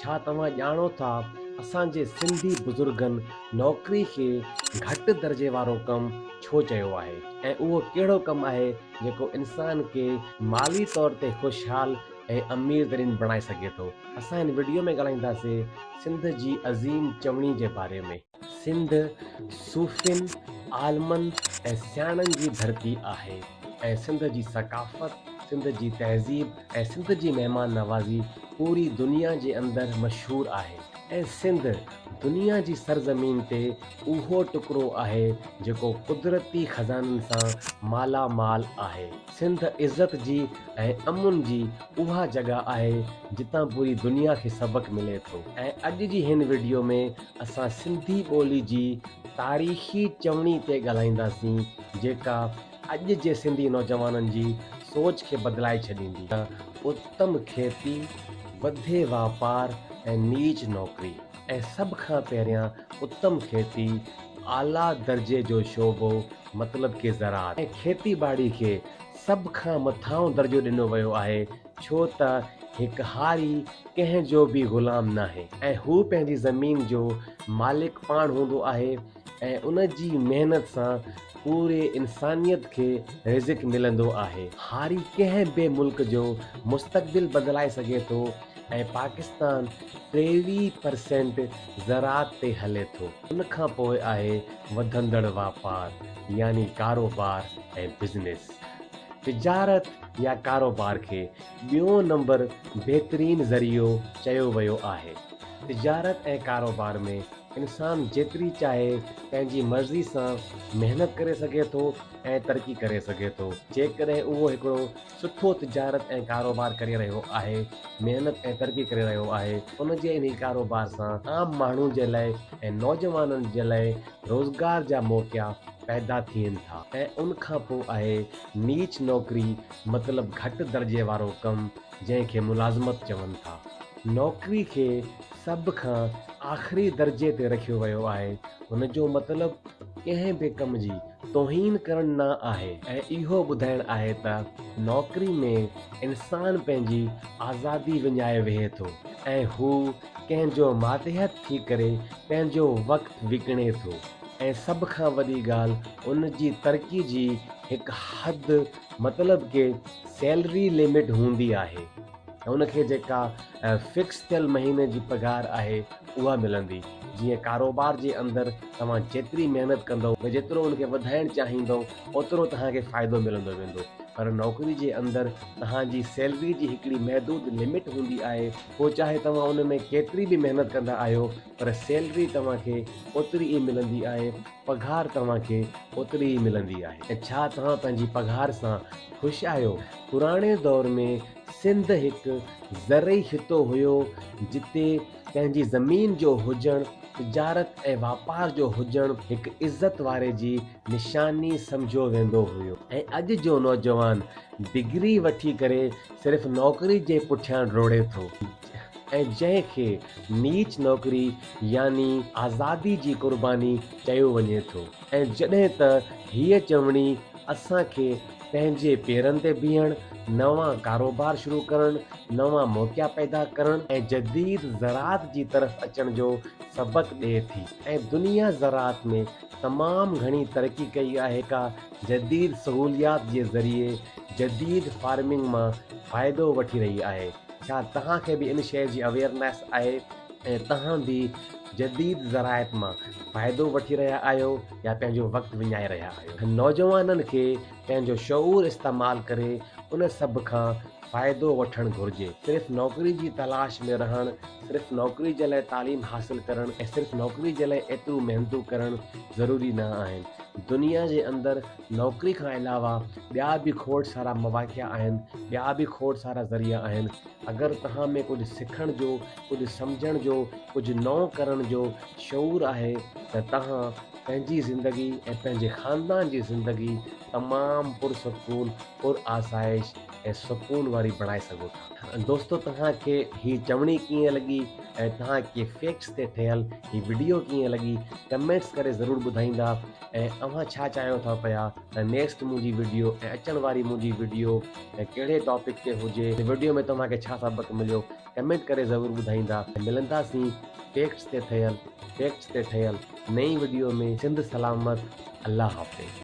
ڇا توهان ڄاڻو ٿا اسان جي سنڌي بزرگن نوڪري کي گهٽ درجي وارو ڪم ڇو چيو آهي ۽ اهو ڪهڙو ڪم آهي جيڪو انسان کي مالي طور تي خوشحال ۽ امير ترين بڻائي سگهي ٿو؟ اسان هن وڊيو ۾ ڳالهائينداسين سنڌ جي عظيم چوڻي جي باري ۾. سنڌ صوفين، عالمن ۽ سياڻن جي ڌرتي آهي ۽ سنڌ جي ثقافت، سنڌ جي تهذيب ۽ سنڌ جي مهمان نوازي پوري دنيا جي اندر مشهور آهي ۽ سنڌ دنيا جي سرزمين تي اهو ٽڪرو آهي جيڪو قدرتي خزانن سان مالا مال آهي. سنڌ عزت جي ۽ امن جي اها جڳهه آهي جتان پوري دنيا کي سبق ملي ٿو ۽ اڄ جي هن وڊيو ۾ اسان سنڌي ٻولي جي تاريخي چوڻي تي ڳالهائينداسين جيڪا اڄ جي سنڌي نوجوانن جي سوچ کي بدلائي ڇڏيندي ته اتم کيتي، وڌي واپار ۽ نيچ نوڪري ۽ سڀ کان پهريان اتم کيتي اعليٰ درجي جو شعبو مطلب ڪي زراعت ۽ کيتي ٻاڙي کي سڀ کان مٿانهون درجو ڏنو ويو آهي ڇو ته هڪ هاري ڪنهن جو به غلام ناهي ۽ هو پنهنجي زمين جو مالڪ پاڻ هوندو آهي ۽ ان جي محنت سان پوري انسانيت کي رزق ملندو آهي. هاري ڪنهن به ملڪ جو مستقبل بدلائي سگهي ٿو ۽ پاڪستان 23 پرسينٽ زراعت تي هلي ٿو. ان کان پوء آهي وڌندڙ واپار يعني ڪاروبار ۽ بزنس. تجارت يا ڪاروبار کي ٻيون نمبر بهترين ذريعو چيو ويو آهي. تجارت ۽ ڪاروبار ۾ انسان جيتري چاهي پنهنجي مرضي سان محنت ڪري سگهي ٿو ۽ ترقي ڪري سگهي ٿو. جيڪڏهن اهو هڪڙو سٺو تجارت ۽ ڪاروبار ڪري رهيو آهي، محنت ۽ ترقي ڪري رهيو آهي، ان جي انهي ڪاروبار سان عام ماڻهو جي لئه ۽ نوجوانن جي لئه روزگار جا موقعا پيدا ٿين ٿا ۽ ان کان پوء آهي نيچ نوڪري مطلب گهٽ درجي وارو ڪم جنهن کي ملازمت چون ٿا. نوڪري کي سڀ کان آخري درجي تي رکيو ويو آهي، ان جو مطلب ڪنهن به ڪم جي توهين ڪرڻ نه آهي ۽ اهو ٻڌائڻ آهي ته نوڪري ۾ انسان پنهنجي آزادي وڃائي ويهي ٿو ۽ هو ڪنهن جو ماتحت ٿي ڪري پنهنجو وقت وڪڻي ٿو ۽ سڀ کان وڏي ڳالهه ان جي ترقي جي هڪ حد مطلب ڪي سيلري لمٽ هوندي آهي. ۽ ان کي جيڪا فڪس ٿيل مهيني جي پگهار آهي اها ملندي. جيئن ڪاروبار جي اندر توهان جيتري محنت ڪندؤ ۽ جيترو ان کي وڌائڻ چاهيندؤ اوترو توهان کي فائدو ملندو ويندو پر نوڪري جي اندر توهان جي سيلري جي هڪڙي محدود لمٽ هوندي آهي پوء چاهي توهان ان ۾ ڪيتري به محنت ڪندا آهيو پر سيلري توهان کي اوتري ئي ملندي آهي پگهار توهان کي اوتري ئي ملندي آهي. ۽ ڇا توهان پنهنجي پگهار سان خوش آهيو؟ پراڻي دور ۾ سنڌ هڪ زرعي خطو هيو جتي پنهنجي زمين جو هجڻ، تجارت ۽ واپار جو هجڻ هڪ عزت واري جي نشاني سمجهيو ويندو هيو ۽ اڄ جو نوجوان ڊگري وٺي ڪري صرف نوڪري جي پٺيان ڊوڙي ٿو ۽ جنهن کي نيچ نوڪري يعني آزادي جي قرباني چيو وڃي ٿو ۽ جڏهن ته هيء چوڻي اسان کي پنهنجي پيرن تي بيهڻ، نوان ڪاروبار شروع ڪرڻ، نوان موقعا پيدا ڪرڻ ۽ جديد زراعت جي طرف اچڻ جو سبق ڏئي ٿي ۽ دنيا زراعت ۾ تمام گهڻي ترقي ڪئي آهي ڪا جديد سهوليات جي ذريعي جديد فارمنگ مان فائدو وٺي رهي آهي ڇا توهان کي به ان شيء جي اويئرنيس آهي ۽ توهان به جديد زراعت مان فائدو وٺي رهيا آهيو يا پنهنجو وقت وڃائي رهيا آهيو. نوجوانن کي پنهنجو شعور استعمال ڪري ان سڀ کان فائدو وٺڻ گهرجي. صرف نوڪري جي تلاش ۾ رهڻ، صرف نوڪري جي لاء تعليم حاصل ڪرڻ ۽ صرف نوڪري جي لاء ايترون محنتون ڪرڻ ضروري نه آهن. دنيا جي اندر نوڪري کان علاوه ٻيا به کوڙ سارا مواقع آهن، ٻيا به کوڙ سارا ذريعا آهن. اگر توهان ۾ ڪجهه سکڻ جو، ڪجهه سمجهڻ جو، ڪجهه نئون ڪرڻ جو شعور آهي ته توهان پنهنجي زندگي ۽ پنهنجي خاندان جي زندگي تمام پرسڪون، پرآسائش ۽ سڪون واري بڻائي سگهو ٿا. دوستو توهان کي هي چوڻي ڪيئن لڳي ۽ توهان کي فيڪٽس تي ٺهيل هي وڊيو ڪيئن لڳي ڪمينٽس ڪري ضرور ٻڌائيندا ۽ اوهان ڇا چاهيو ٿا پيا ته نيڪسٽ منهنجي وڊيو ۽ اچڻ واري منهنجي وڊيو ۽ ڪهڙي ٽاپڪ تي هجي وڊيو ۾ توهان کي ڇا سبق مليو. ڪمينٽ ڪري ضرور ٻڌائيندا ۽ ملنداسين فيڪٽس تي ٺهيل فيڪٽس تي ٺهيل نئين وڊيو ۾ سنڌ سلامت الله حافظ.